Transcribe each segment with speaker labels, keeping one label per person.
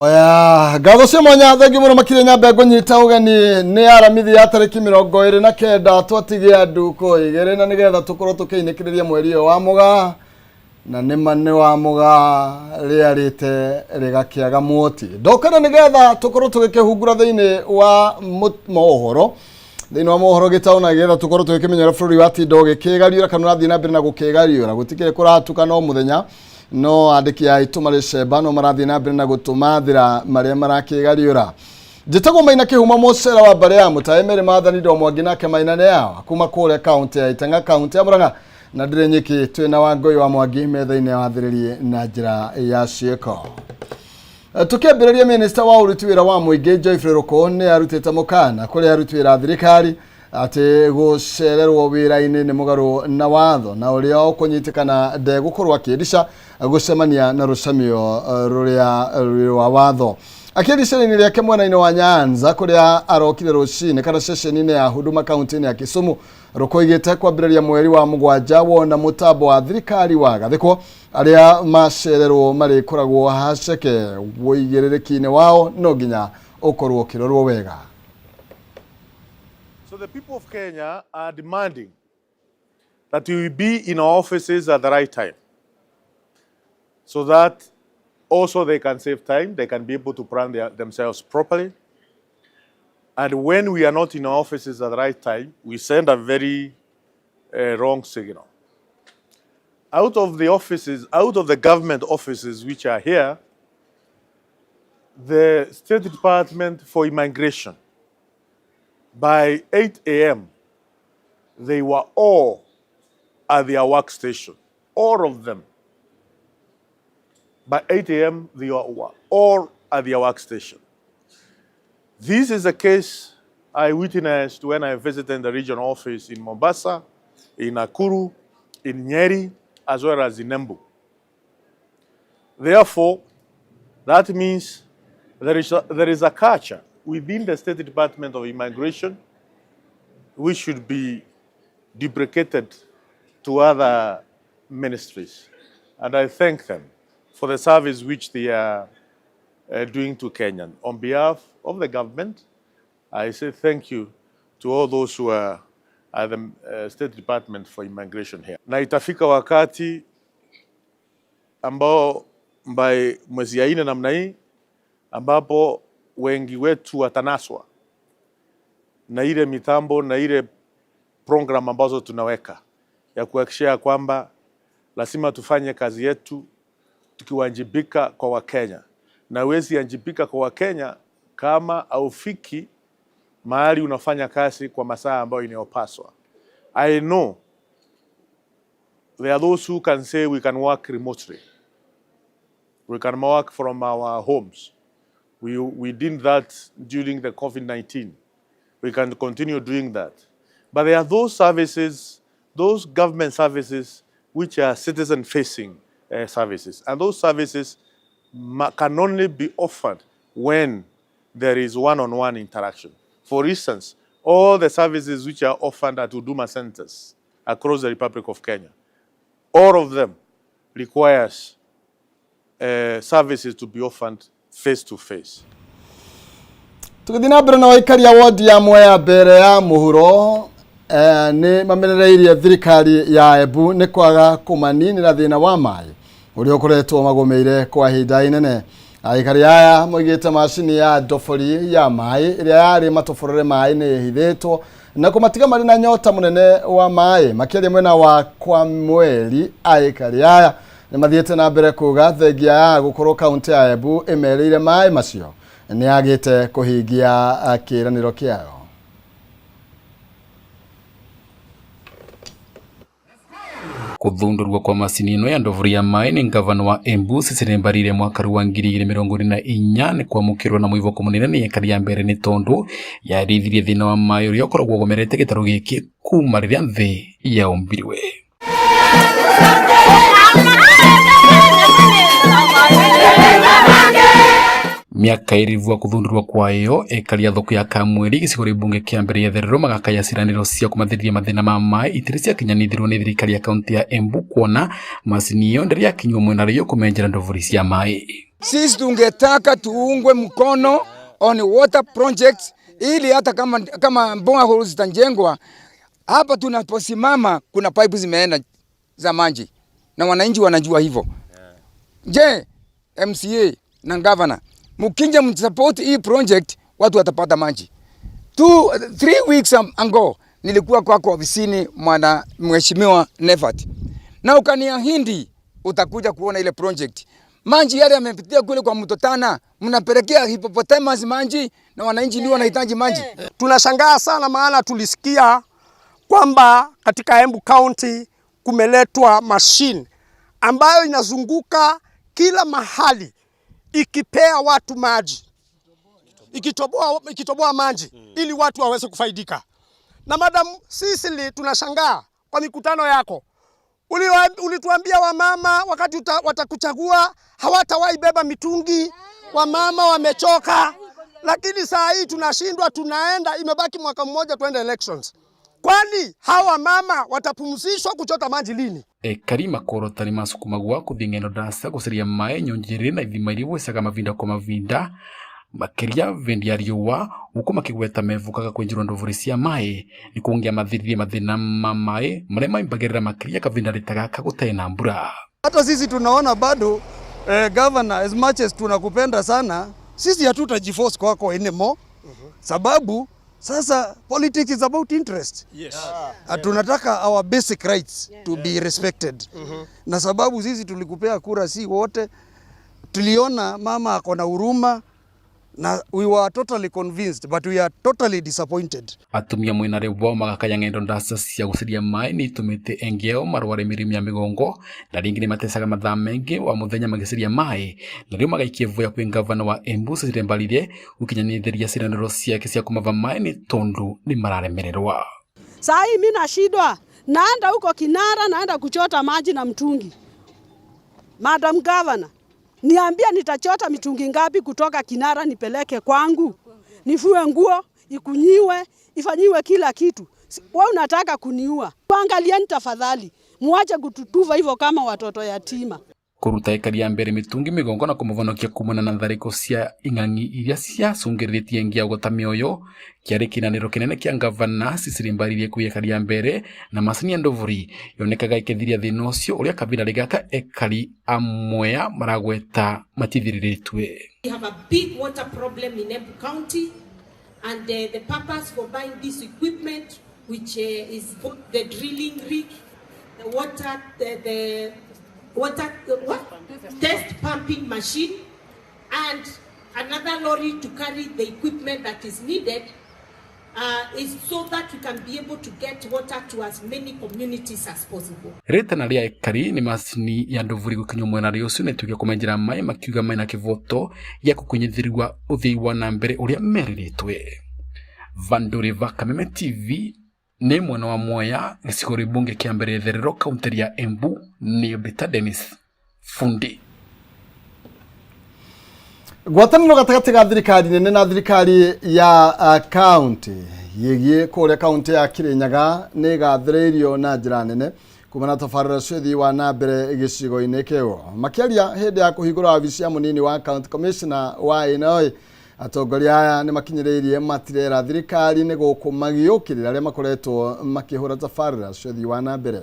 Speaker 1: Oya, ngatho cia mwanya thengiũ mũno makĩria nyambe ngũnyita ũgeni nĩ aramithi ya tarĩki 29 twatigia ndukũ 2 na nĩgetha tũkorwo tũkĩinĩkĩrĩria mweri ũyũ wa mũgaa na nĩma nĩ wa mũgaa rĩarĩte rĩgakĩaga mwoti ndokana nĩgetha tũkorwo tũgĩkĩhungura thĩinĩ wa mohoro thĩinĩ wa mohoro gĩtaũ na getha tũkorwo tũgĩkĩmenya ũrĩa bũrũri watinda ũgĩkĩgariũra kana ũrathiĩ na mbere na gũkĩgariũra gũtikĩrĩ kũratuka no mũthenya no andĩki aitũ marĩ cemba no marathiĩ na mbere na gũtũmathĩra marĩa marakĩgariũra njĩtagwo maina kĩhumo mũcera wa mbarĩ ya mũtaĩ merĩ mathani ndo mwangi nake maina nĩ yawa kuma kũrĩa kaũntĩ ya itang'a kaũntĩ ya mũrang'a na ndĩrĩ nyiki twĩna wangũi wa mwangi metha-inĩ wathĩrĩrie na njĩra ya ciĩko. Tũkĩambĩrĩria minista wa ũruti wĩra wa mũingĩ Geoffrey Ruku nĩ arutĩte mũkana kũrĩ aruti wĩra a thirikari atĩ gũcererwo wĩra-inĩ nĩ mũgarũ na watho na ũrĩa ũkũnyitĩkana ndegũkorwo akĩrica gũcemania na rũcemio rũrĩa rwĩ rwa watho. Akĩrica-inĩ rĩake mwena-inĩ wa Nyanza kũrĩa arokire rũcinĩ kana ceceni-inĩ ya Huduma kaunti-inĩ ya Kisumu Ruku oigĩte kwambĩrĩria mweri wa 7 wona mũtambo wa thirikari wagathĩkwo arĩa macererwo marĩkoragwo haceke ũigĩrĩrĩki-inĩ wao no nginya ũkorwo ũkĩrorwo wega.
Speaker 2: So the people of Kenya are demanding that we be in our offices at the right time so that also they can save time, they can be able to plan themselves properly. And when we are not in our offices at the right time, we send a very wrong signal. Out of the offices, out of the government offices which are here, the State Department for Immigration, by 8 a.m., they were all at their workstation, all of them. By 8 a.m., they were all at their workstation. This is a case I witnessed when I visited the regional office in Mombasa, in Nakuru, in Nyeri, as well as in Embu. Therefore, that means there is a culture within the State Department of Immigration which should be duplicated to other ministries. And I thank them for the service which they are doing to Kenya. On behalf of the government, I say thank you to all those who are at the State Department for Immigration here. Na itafika wakati ambao by mwezi ya 4 namna hii ambapo wengi wetu watanaswa na ile mitambo na ile program ambazo tunaweka ya kuhakikisha kwamba lazima tufanye kazi yetu tukiwajibika kwa Wakenya, na huwezi wajibika kwa Wakenya kama haufiki mahali unafanya kazi kwa masaa ambayo inayopaswa. I know there are those who can say we can work remotely. We can work from our homes. We did that during the COVID-19. We can continue doing that. But there are those services, those government services, which are citizen-facing services. And those services can only be offered when there is one-on-one interaction. For instance, all the services which are offered at Huduma centers across the Republic of Kenya, all of them requires services to be offered face-to-face.
Speaker 1: Tũgĩthiĩ na mbere na waikaria wodi ya Mwea mbere ya mũhuro nĩ mamenereirie thirikari ya Embu nĩ kwaga kũmaninĩra thĩna wa maĩ ũrĩa ũkoretwo magũmĩire kwa ihinda inene. Aikari aya moigĩte macini ya ndobori ya maĩ ĩrĩa yarĩ matoborere maĩ nĩ ĩhithĩtwo na kũmatiga marĩ na nyota mũnene wa maĩ. Makĩaria mwena wa kwa mweri aikari aya nĩ mathiĩte na mbere kuga thengia ya gũkorwo kaunti ya Embu ĩmerĩire maĩ macio nĩ yagĩte kũhingia kĩĩranĩro kĩayo.
Speaker 3: Kuthundurwa kwa macini ino ya ndobori ya maĩ nĩ ngavana wa Embu Cecily Mbarire mwaka wa 2024 nĩ kwamũkĩrwo na mwĩvoko mũnene nĩ ekari ya mbere nĩ tondũ yarithirie thĩna wa maĩ ũrĩa ũkoragwo ũgomerete gĩtarũ gĩkĩ kuma rĩrĩa thĩ yaũmbirwe. Miaka ĩrĩ kuthundurwa kwayo ekari ya thoko ya Kamweri gĩcigo rĩa mbunge kĩa mbere ya Therero magakaya ciranĩro cia kũmathĩrĩria mathĩna ma maĩ itirĩ ciakinyanithirwo nĩ thirikari ya kaunti ya Embu kuona macini ĩyo ndĩrĩ yakinywo mwena rĩo kũmenjera ndobori cia maĩ.
Speaker 4: Sisi tungetaka tuungwe mkono on water projects ili hata kama boreholes zitajengwa hapa tunaposimama kuna pipe zimeenda za maji na wananchi wanajua hivyo. Je, MCA na governor mkinja msupport hii project, watu watapata maji. 2-3 weeks ago nilikuwa kwako ofisini mwana mheshimiwa Nefat, na ukaniahidi utakuja kuona ile project. Maji yale yamepitia kule kwa mto Tana, mnapelekea hippopotamus maji na wananchi ndio wanahitaji maji.
Speaker 5: Tunashangaa sana maana tulisikia kwamba katika Embu County kumeletwa machine ambayo inazunguka kila mahali ikipea watu maji, ikitoboa maji ili watu waweze kufaidika. Na Madam Cecily, tunashangaa kwa mikutano yako. Ulituambia wamama wakati watakuchagua hawatawahi beba mitungi, wamama wamechoka. Lakini saa hii tunashindwa, tunaenda, imebaki mwaka mmoja tuende elections. Kwani hawa mama watapumzishwa kuchota maji lini?
Speaker 3: Ekari makorota ni masukumagwa kuthie ng'endo ndasa gucaria maĩ nyonjere na ithima iria igwecaga mavinda kwa mavinda makiria vindi ya riũa huku makigweta mevukaga kwinjirwo ndobori cia maĩ ni kungia mathiririe mathina ma maĩ maria maimbagirira makiria kavinda rita gaka gutari na mbura.
Speaker 6: Hata sisi tunaona bado governor, as much as tunakupenda sana, sisi hatutajiforce kwako anymore. Sababu sasa politics is about interest.
Speaker 5: Yes.
Speaker 6: Tunataka our basic rights to be respected. Na sababu sisi tulikupea kura si wote, tuliona mama ako na huruma na we were totally convinced, but we are totally disappointed.
Speaker 3: Atumia mwena rĩu magakaya ng'endo ndasa cia gucaria maĩ nĩ itumĩte engi ao marware mĩrimũ ya mĩgongo na rĩngĩ nĩ matecaga mathaa maingĩ wa mũthenya magĩcaria maĩ na rĩu magaikia ivoya kwĩ ngavana wa Embu Cecily Mbarire gũkinyanĩria ciĩranĩro ciake cia kũmava maĩ nĩ tondũ nĩ mararemererwa.
Speaker 7: Saa hii mimi nashindwa, naenda huko Kinara, naenda kuchota maji na mtungi. Madam Governor, niambia nitachota mitungi ngapi kutoka Kinara nipeleke kwangu, nifue nguo, ikunyiwe, ifanyiwe kila kitu. Wewe unataka kuniua. Angalieni tafadhali, muache kututuva hivyo kama watoto yatima.
Speaker 3: Kuruta ekari ya mbere mitungi migongo na kumuvonokia kumana na thariko cia ing'ang'i iria ciacũngĩrĩrĩtie ngia gũta mĩoyo kĩarĩ kĩnanĩro kĩnene kĩa ngavana Cecily Mbarire kwĩ ekari ya mbere na macini ya ndobori yonekaga ĩkĩthiria thĩna ũcio ũrĩa kavinda gaka ekari a Mwea maragweta matithirĩrĩtwe.
Speaker 8: We have a big water problem in Embu County, and the purpose for buying this equipment, which is the drilling rig, the water, the water test pumping machine, and another lorry to carry the equipment that is needed, is so that we can be able to get water to as many communities as possible.
Speaker 3: Ritana ria ekari ni macini ya ndobori gukinywo mwena ri ucio nituge kumenjera mai makiuga mai na kivoto gia kukunyithirwa uthii wa na mbere uria meriritwe. Vanduri va Kameme TV ni mwena wa Mwea gicigo ribunge kia mbere therero kaunti ya Embu ni Beta Dennis Fundi.
Speaker 1: Ngwatanĩro gatagatĩ ga thirikari nene na thirikari ya kaunti yĩgiĩ kũrĩa kaunti ya Kirinyaga nĩ ĩgathĩrĩirio na njĩra nene kuma na tabarĩra cia ũthii wa na mbere gĩcigo-inĩ kĩu. Makĩaria hĩndĩ ya kũhingũra wabici ya mũnini wa county commissioner wa Inoi, atongoria aya nĩ makinyĩrĩirie matirera thirikari nĩ gũkũ magĩũkĩrĩra arĩa makoretwo makĩhũra tabarĩra cia ũthii wa na mbere.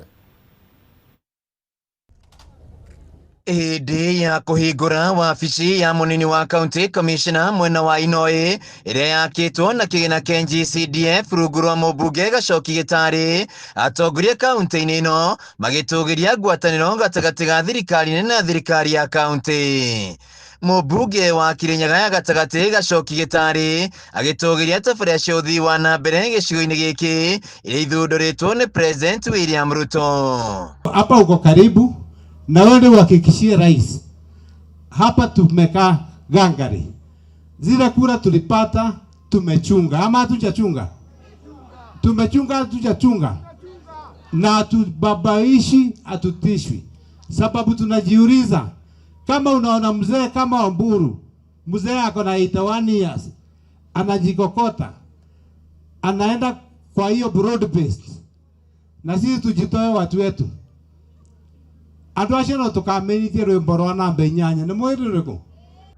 Speaker 9: Hĩndĩ ya kũhingũra wabici ya mũnini wa county commissioner mwena wa Inoi ĩrĩa yakĩtwo na kĩgĩna kĩa NGCDF rungu rwa mũmbunge Gacoki Gĩtarĩ, atongoria kaunti-inĩ ĩno magĩtũgĩria ngwatanĩro gatagatĩ ga thirikari nene na thirikari ya kaunti. Mũmbunge wa Kirinyaga ya gatagatĩ Gacoki Gĩtarĩ agĩtũgĩria tabarĩra cia ũthii wa na mbere gĩcigo-inĩ gĩkĩ iria ithundũrĩtwo nĩ President William Ruto.
Speaker 10: Hapa uko karibu na wewe uhakikishie rais, hapa tumekaa gangari, zile kura tulipata tumechunga ama hatujachunga? Tumechunga, hatujachunga? Na hatubabaishi, hatutishwi, sababu tunajiuliza kama unaona mzee kama Wamburu, mzee ako na 81 years, anajikokota, anaenda kwa hiyo broad based, na sisi tujitoe watu wetu. Andũ acio no tũkamenyithie rwĩmbo rwa namba 8 nĩ mwĩrĩ rĩrĩkũ?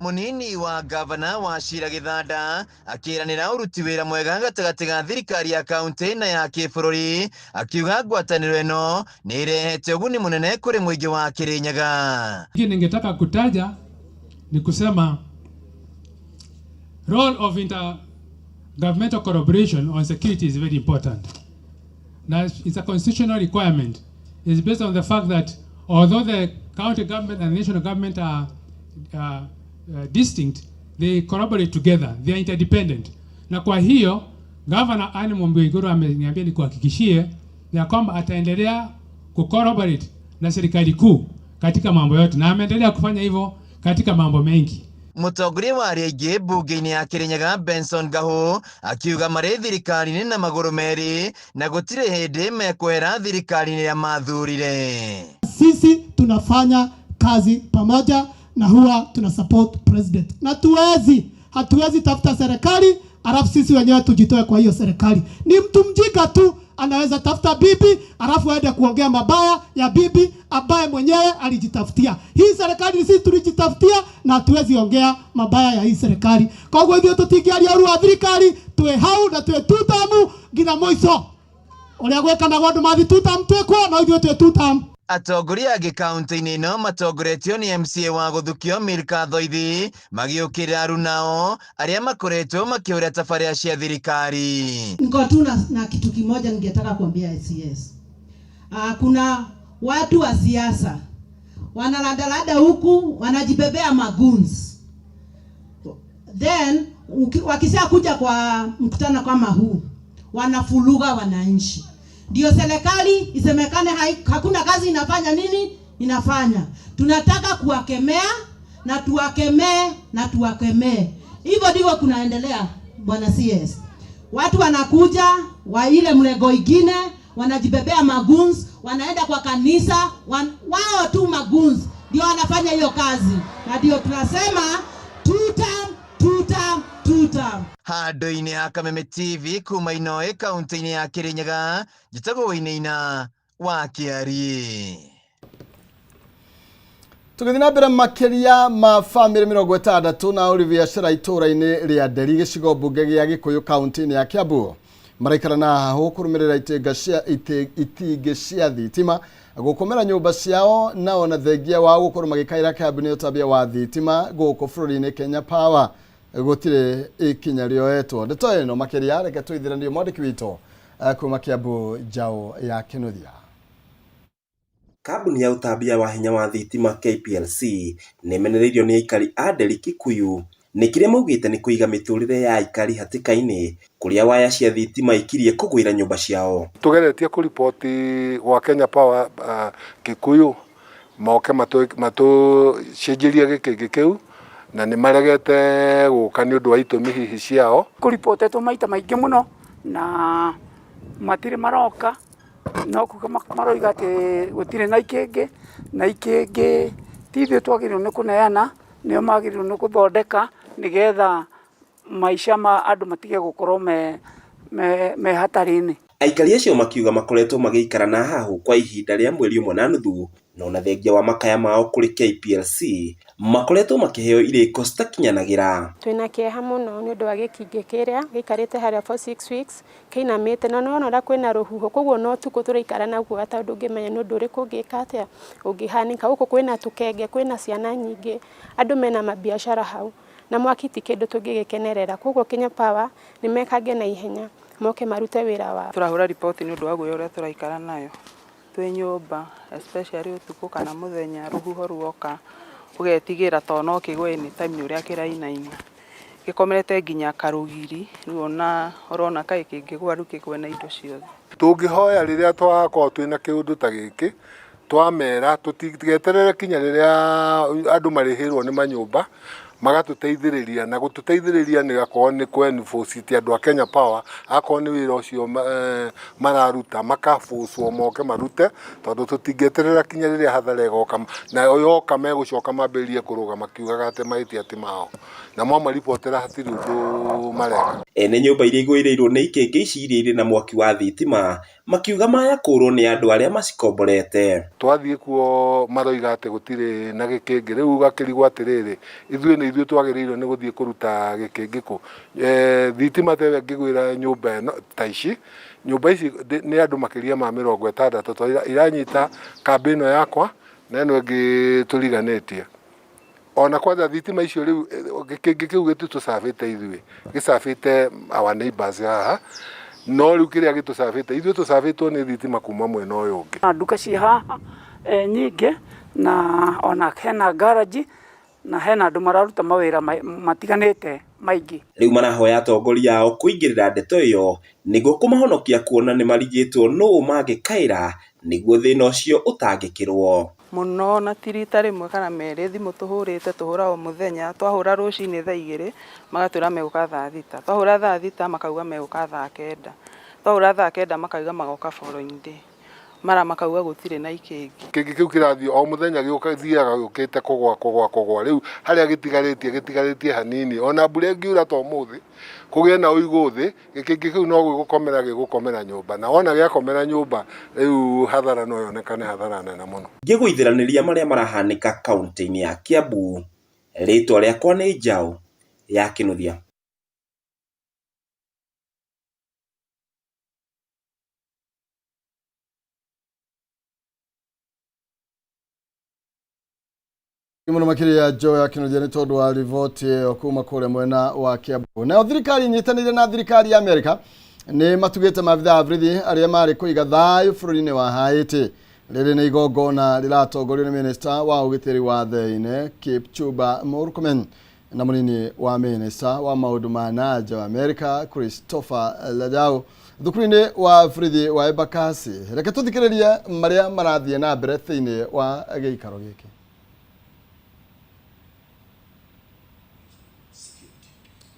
Speaker 9: Munini wa gavana wa Shira Githanda akiranira uruti wira mwega gatagati ga thirikari ya kaunti na ya kibũrũri, akiuga ngwatanĩro ĩno nĩ ĩrehete ũguni mũnene kũrĩ mũingĩ wa Kirinyaga.
Speaker 11: Ningetaka kutaja ni kusema role of intergovernmental collaboration on security is very important. Now, it's a constitutional requirement. It's based on the fact that although the county government and national government are distinct, they collaborate together, they are interdependent. Na kwa hiyo, Governor Anne Mumbi Waiguru ameniambia nikuhakikishie ya kwamba ataendelea kucollaborate na serikali kuu katika mambo yote, na ameendelea kufanya hivyo katika mambo mengi.
Speaker 9: Mũtongoria wa arĩa aingĩ mbunge-inĩ ya Kirinyaga Benson Gahu akiuga marĩ thirikari-inĩ na magũrũ merĩ na gũtirĩ hĩndĩ mekwehera thirikari-inĩ ĩrĩa mathurire.
Speaker 12: Sisi tunafanya kazi pamoja na huwa tuna support president, na hatuwezi tafuta serikali alafu sisi wenyewe tujitoe kwa hiyo serikali. Ni mtu mjinga tu anaweza tafuta bibi alafu aende kuongea mabaya ya bibi ambaye mwenyewe alijitafutia. Hii serikali sisi tulijitafutia na hatuwezi ongea mabaya ya hii serikali. Koguo ithuĩ tũtingĩaria ũru wa thirikari, twĩ hau na twĩ tutamu nginya mũico. Ũrĩa gwĩkanagwo andũ mathi tutamu twĩkuo, no ithuĩ twĩ tutamu.
Speaker 9: Atongoria angĩ kaunti-inĩ ĩno matongoretio nĩ MCA wa Gũthukio Milka Thoithi magĩũkĩrĩra arunao arĩa makoretwo makĩũria tabarĩra cia thirikari.
Speaker 13: Niko tu na kitu kimoja ningetaka kuambia SCS. Kuna watu wa siasa wanaladalada huku wanajibebea maguns. Then wakisha kuja kwa mkutano kama huu wanafuluga wananchi. Ndio serikali isemekane hakuna kazi inafanya nini? Inafanya. Tunataka kuwakemea na tuwakemee na tuwakemee. Hivyo ndivyo kunaendelea bwana CS. Watu wanakuja wa ile mlego ingine wanajibebea maguns, wanaenda kwa kanisa, wao tu maguns ndio wanafanya hiyo kazi. Na ndio tunasema tutam tutam tutam.
Speaker 9: Handũ-inĩ ha Kameme TV kuma Inoĩ kaunti-inĩ ya Kirinyaga, njĩtagwo Wainaina wa Kĩariĩ.
Speaker 1: Tũgĩthiĩ na mbere makĩria ma bamĩrĩ 60 na ũri biacara itũũra-inĩ rĩa Nderi gĩcigo mbunge gĩa Gĩkũyũ kaunti-inĩ ya Kiambu maraikara na hahũ kũrũmĩrĩra itingĩ cia thitima gũkomera nyũmba ciao na ona thengia wao gũkorwo magĩkaĩra kambuni ya ũtambia wa thitima gũkũ bũrũri-inĩ Kenya Power gũtirĩ ikinya rĩoetwo. Ndeto ĩno makĩria reke tũithĩranie mwandĩki witũ kuma Kiambu Njaũ ya Kĩnuthia.
Speaker 14: Kambuni ya ũtambia wa hinya wa thitima KPLC nĩmenereirio nĩ aikari a Nderi Kikuyu nĩ kĩrĩa maugĩte nĩ kũiga mĩtũrĩre ya aikari hatĩka-inĩ kũrĩa waya cia thitima ikirie kũgwĩra nyũmba ciao.
Speaker 15: Tugeretie kũriboti gwa Kenya Power Kikuyu moke matũcenjerie gĩkĩngĩ kĩu na nĩ maregete gũka nĩ ũndũ wa itũmi hihi ciao.
Speaker 16: Kũripotetwo maita maingĩ mũno na matirĩ maroka, no kuga maroiga atĩ gũtirĩ na ikĩngĩ na ikĩngĩ ti ithuĩ twagĩrĩirwo nĩ kũneana, nĩo magĩrĩirwo nĩ gũthondeka nĩgetha maica ma andũ matige gũkorwo me hatari-inĩ.
Speaker 14: Aikari acio makiuga makoretwo magĩikara na hahũ kwa ihinda rĩa mweri ũmwe na nuthu no na thengia wa makaya mao kũrĩ KPLC makoretwo makĩheo irĩko citakinyanagĩra.
Speaker 17: Twĩna kĩeha mũno nĩ ũndũ wa gĩkingĩ kĩrĩa gĩikarĩte harĩa for 6 weeks kĩinamĩte na nĩwona ũrĩa kwĩna rũhuho, koguo no ũtukũ tũraikara naguo tondũ ndũngĩmenya nĩ ũndũ ũrĩkũ ũngĩka atĩa ũngĩhanĩka. Gũkũ kwĩna tũkenge, kwĩna ciana nyingĩ, andũ mena mabiacara hau na mwaki ti kĩndũ tũngĩgĩkenerera, koguo Kenya Power nĩ mekange na ihenya moke marute wĩra wao.
Speaker 18: Tũrahũra riboti nĩ ũndũ wa guoya ũrĩa tũraikara nayo twĩ nyũmba especially ũtukũ kana mũthenya rũhuho ruoka ũgetigĩra tondũ no kĩgwe anytime nĩ ũrĩa kĩrainaina gĩkomerete nginya karũgiri rĩu ona ũrona kaĩ kĩngĩgwa rĩu kĩgwe na indo ciothe.
Speaker 15: Tũngĩhoya rĩrĩa twakorwo twĩna kĩũndũ ta gĩkĩ twamera tũtigeterere kinya rĩrĩa andũ marĩhĩrwo nĩ manyũmba magatũteithĩrĩria na gũtũteithĩrĩria nĩ akorwo nĩ kũ enforce andũ a Kenya Power akorwo nĩ wĩra ũcio mararuta makabũcwo moke marute tondũ tũtingĩeterera kinya rĩrĩa hathara ĩgoka na yoka megũcoka mambĩrĩrie kũrũga makiugaga atĩ mahĩtia ti mao na mwamaribotera hatirĩ ũndũ mareka.
Speaker 14: Ene nyũmba iria igũĩrĩirwo nĩ ikĩngĩ ici iria irĩ na mwaki wa thitima makiuga maya kũrwo nĩ andũ arĩa macikomborete.
Speaker 15: Twathiĩ kuo maroiga atĩ gũtirĩ na gĩkĩngĩ, rĩu ũgakĩrigwo atĩrĩrĩ, ithuĩ nĩ ithuĩ twagĩrĩirwo nĩ gũthiĩ kũruta gĩkĩngĩ kũ? Thitima ta ĩyo ĩngĩgwĩra nyũmba ĩno ta ici, nyũmba ici nĩ andũ makĩria ma 60 tondũ iranyita kambĩ ĩno yakwa na ĩno ĩngĩ tũriganĩtie. Ona kwanza thitima icio rĩu gĩkĩngĩ kĩu gĩtitũcabĩte ithuĩ, gĩcabĩte our neighbors haha, no rĩu kĩrĩa gĩtũcabĩte ithuĩ tũcabĩtwo nĩ thitima kuma mwena ũyũ ũngĩ.
Speaker 16: Na nduka ciĩ haha nyingĩ na ona hena garage na hena andũ mararuta mawĩra matiganĩte maingĩ.
Speaker 14: Rĩu marahoya atongoria ao kũingĩrĩra ndeto ĩyo nĩguo kũmahonokia kuona nĩmarigĩtwo nũũ mangĩkaĩra nĩguo thĩna ũcio ũtangĩkĩrwo.
Speaker 18: Mũno na ti rita rĩmwe kana merĩ, thimũ tũhũrĩte tũhũra o mũthenya, twahũra rũcinĩ thaa 2 magatwĩra megũka thaa 6, twahũra thaa 6 makauga megũka thaa 9, twahũra thaa 9 makauga magoka following day, mara makauga gũtirĩ na ikĩngĩ.
Speaker 15: Kĩngĩ kĩu kĩrathiĩ o mũthenya gĩthiaga gĩũkĩte kũgwa kũgwa kũgwa, rĩu harĩa gĩtigarĩtie gĩtigarĩtie hanini, ona mbura ĩngiura ta ũmũthĩ kũgĩe na ũigũ thĩ, gĩkĩngĩ kĩu no gĩgũkomera gĩgũkomera nyũmba, na wona gĩakomera nyũmba rĩu hathara no yonekane hathara nene mũno.
Speaker 14: Ngĩgũithĩranĩria marĩa marahanĩka kaunti-inĩ ya Kiambu, rĩtwa rĩakwa nĩ Njaũ ya Kĩnuthia.
Speaker 1: Muno makiria Joe ya Kĩnuthia nĩ tondũ wa riboti ĩyo kuma kũrĩa mwena wa Kiambu. Nayo thirikari inyitanĩire na thirikari ya Amerika nĩ matugĩte maabithaa a borithi arĩa marĩ kũiga thayũ bũrũri-inĩ wa Haiti. Rĩrĩ nĩ igongona rĩratongorio nĩ minista wa ũgitĩri wa thĩinĩ Kipchumba Murkomen na mũnini wa minista wa maũndũ ma na nja wa Amerika Christopher Ladau thukuru-inĩ wa borithi wa Embakasi. Reke tũthikĩrĩrie marĩa marathiĩ na mbere thĩinĩ wa gĩikaro gĩkĩ.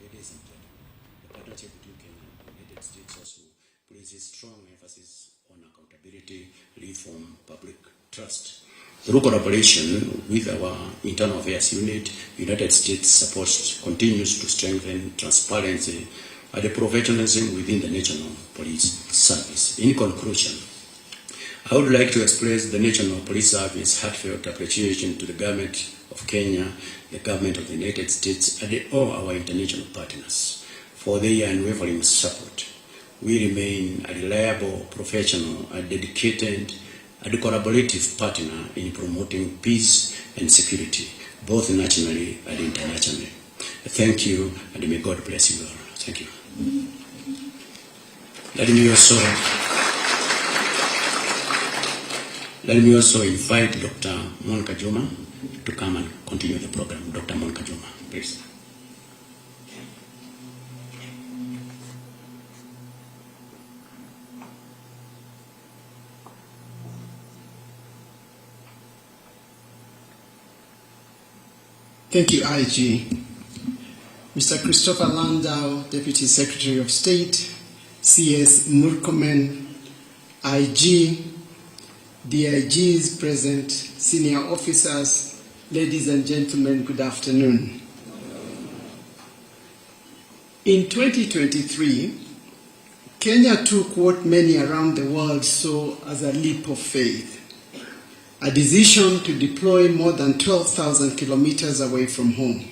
Speaker 19: Ladies and gentlemen, the partnership between Kenya and the United States also places strong emphasis on accountability, reform, public trust. Through collaboration with our Internal Affairs Unit, United States support continues to strengthen transparency and professionalism within the National Police Service. In conclusion, I would like to express the National Police Service heartfelt appreciation to the government of Kenya, the government of the United States, and all our international partners for their unwavering support. We remain a reliable, professional, and dedicated and collaborative partner in promoting peace and security, both nationally and internationally. Thank you, and may God bless you all. Thank you. Let me also invite Dr. Monica Juma to come and continue the program. Dr. Monica Juma, please.
Speaker 20: Thank you, IG. Mr. Christopher Landau, Deputy Secretary of State, CS Murkomen, IG, DIGs present, senior officers, ladies and gentlemen, good afternoon. In 2023, Kenya took what many around the world saw as a leap of faith, a decision to deploy more than 12,000 kilometers away from home.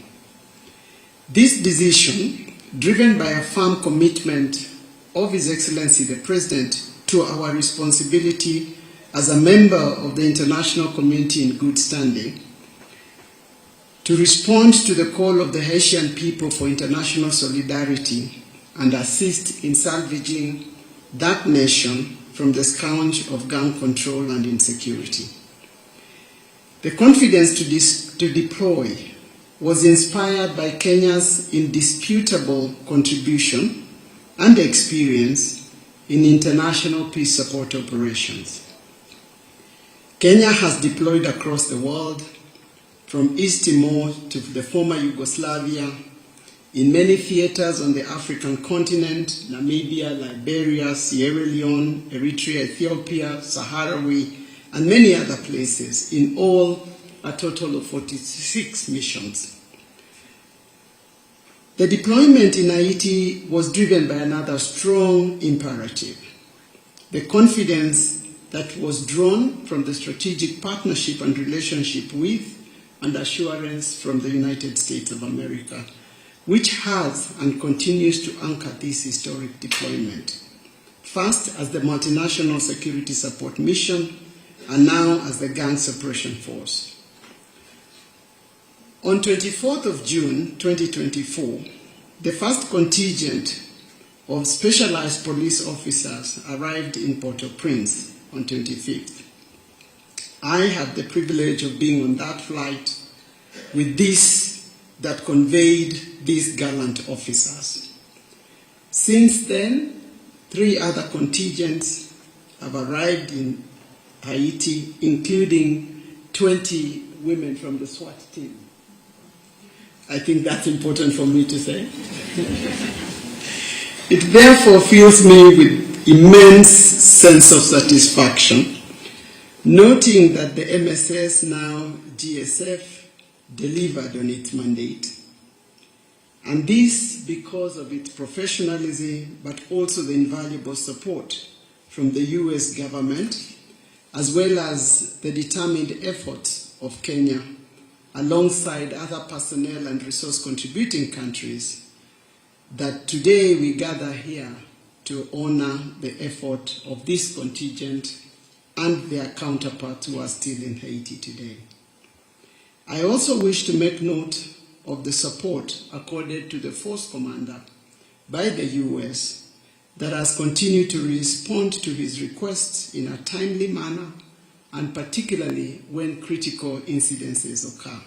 Speaker 20: This decision, driven by a firm commitment of His Excellency the President to our responsibility as a member of the international community in good standing, to respond to the call of the Haitian people for international solidarity and assist in salvaging that nation from the scourge of gang control and insecurity. The confidence to deploy was inspired by Kenya's indisputable contribution and experience in international peace support operations. Kenya has deployed across the world, from East Timor to the former Yugoslavia, in many theaters on the African continent, Namibia, Liberia, Sierra Leone, Eritrea, Ethiopia, Sahrawi, and many other places, in all a total of 46 missions. The deployment in Haiti was driven by another strong imperative, the confidence that was drawn from the strategic partnership and relationship with and assurance from the United States of America, which has and continues to anchor this historic deployment. First as the Multinational Security Support Mission, and now as the Gang Suppression Force. On 24th of June 2024, the first contingent of specialized police officers arrived in Port-au-Prince on 25th. I had the privilege of being on that flight with this that conveyed these gallant officers. Since then, 3 other contingents have arrived in Haiti, including 20 women from the SWAT team. I think that's important for me to say. It therefore fills me with immense sense of satisfaction, noting that the MSS, now GSF, delivered on its mandate. And this because of its professionalism, but also the invaluable support from the US government, as well as the determined efforts of Kenya, alongside other personnel and resource contributing countries, that today we gather here to honor the effort of this contingent and their counterparts who are still in Haiti today. I also wish to make note of the support accorded to the force commander by the US that has continued to respond to his requests in a timely manner, and particularly when critical incidences occur.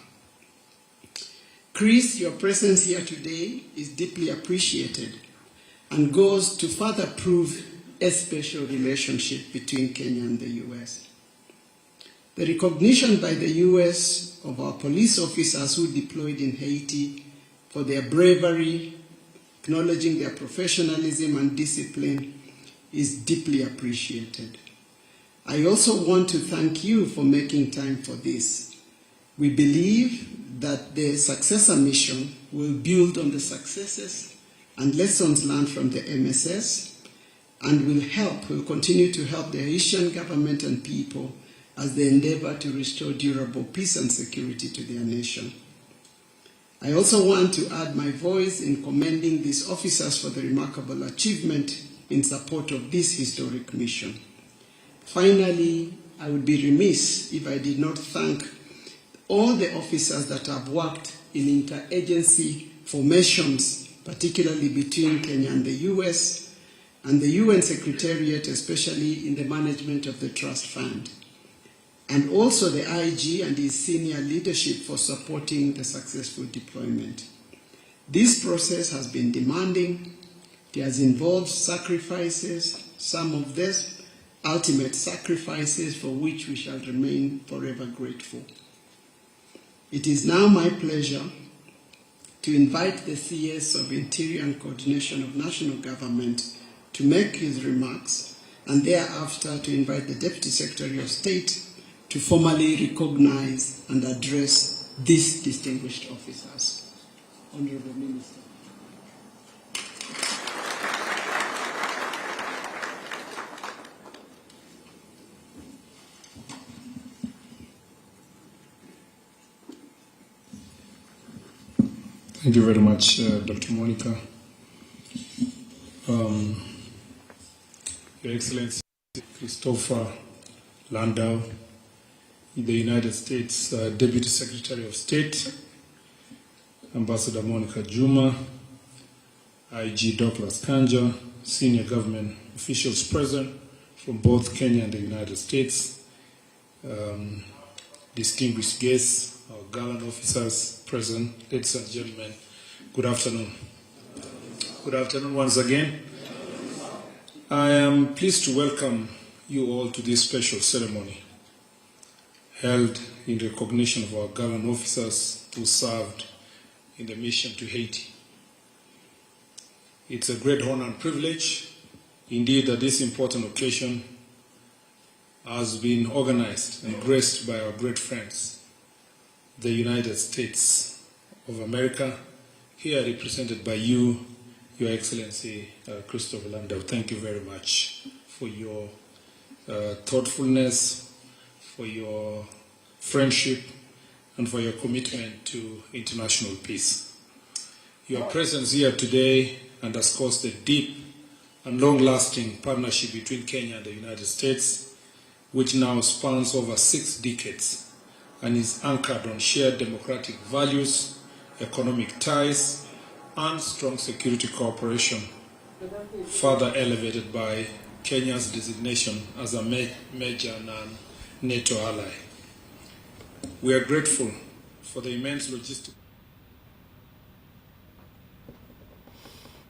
Speaker 20: Chris, your presence here today is deeply appreciated and goes to further prove a special relationship between Kenya and the US. The recognition by the US of our police officers who deployed in Haiti for their bravery, acknowledging their professionalism and discipline, is deeply appreciated. I also want to thank you for making time for this. We believe that the successor mission will build on the successes and lessons learned from the MSS and will continue to help the Haitian government and people as they endeavor to restore durable peace and security to their nation. I also want to add my voice in commending these officers for the remarkable achievement in support of this historic mission. Finally, I would be remiss if I did not thank all the officers that have worked in interagency formations, particularly between Kenya and the US, and the UN Secretariat, especially in the management of the Trust Fund, and also the IG and his senior leadership for supporting the successful deployment. This process has been demanding. It has involved sacrifices, some of this ultimate sacrifices for which we shall remain forever grateful. It is now my pleasure to invite the CS of Interior and Coordination of National Government to make his remarks, and thereafter to invite the Deputy Secretary of State to formally recognize and address these distinguished officers. Honorable Minister.
Speaker 21: Thank you very much, Dr. Monica. Your Excellency Christopher Landau, the United States Deputy Secretary of State, Ambassador Monica Juma, IG Douglas Kanja, senior government officials present from both Kenya and the United States, distinguished guests, our gallant officers present, ladies and gentlemen, good afternoon. Good afternoon once again. I am pleased to welcome you all to this special ceremony held in recognition of our gallant officers who served in the mission to Haiti. It's a great honor and privilege, indeed, that this important occasion has been organized and graced by our great friends, the United States of America, here represented by you, Your Excellency Christopher Landau. Thank you very much for your thoughtfulness, for your friendship, and for your commitment to international peace. Your presence here today underscores the deep and long-lasting partnership between Kenya and the United States, which now spans over 6 decades and is anchored on shared democratic values, economic ties, and strong security cooperation, further elevated by Kenya's designation as a major non-NATO ally. We are grateful for the immense logistic.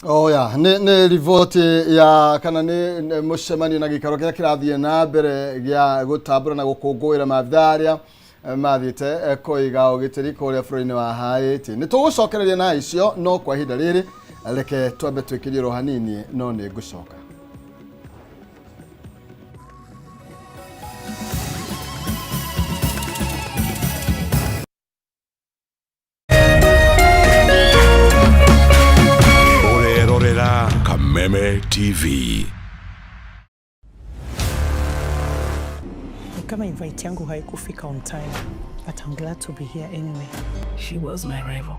Speaker 1: Oh ya, nĩ riboti ya kana nĩ mũcemanio na gĩikaro kĩrĩa kĩrathiĩ na mbere gĩa gũtambũra na gũkũngũĩra maabithaa arĩa mathiĩte kũiga ũgitĩri kũrĩa bũrũri-inĩ wa Haiti. Nĩ tũgũcokereria na icio, no kwa ihinda rĩrĩ reke twambe twĩkĩrie ro hanini, no nĩ ngũcoka.
Speaker 2: Kameme TV.
Speaker 22: Kama invite yangu haikufika on time, but I'm glad to be here anyway.
Speaker 23: She was my rival,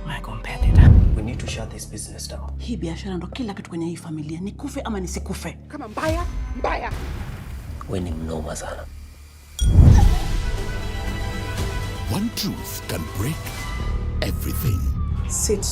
Speaker 23: my competitor.
Speaker 24: We need to shut this business down.
Speaker 25: Hii biashara ndo kila kitu kwenye hii familia. Nikufe ama nisikufe?
Speaker 5: Kama mbaya, mbaya.
Speaker 24: We ni mnoma sana.
Speaker 2: One truth can break everything.
Speaker 22: Sit.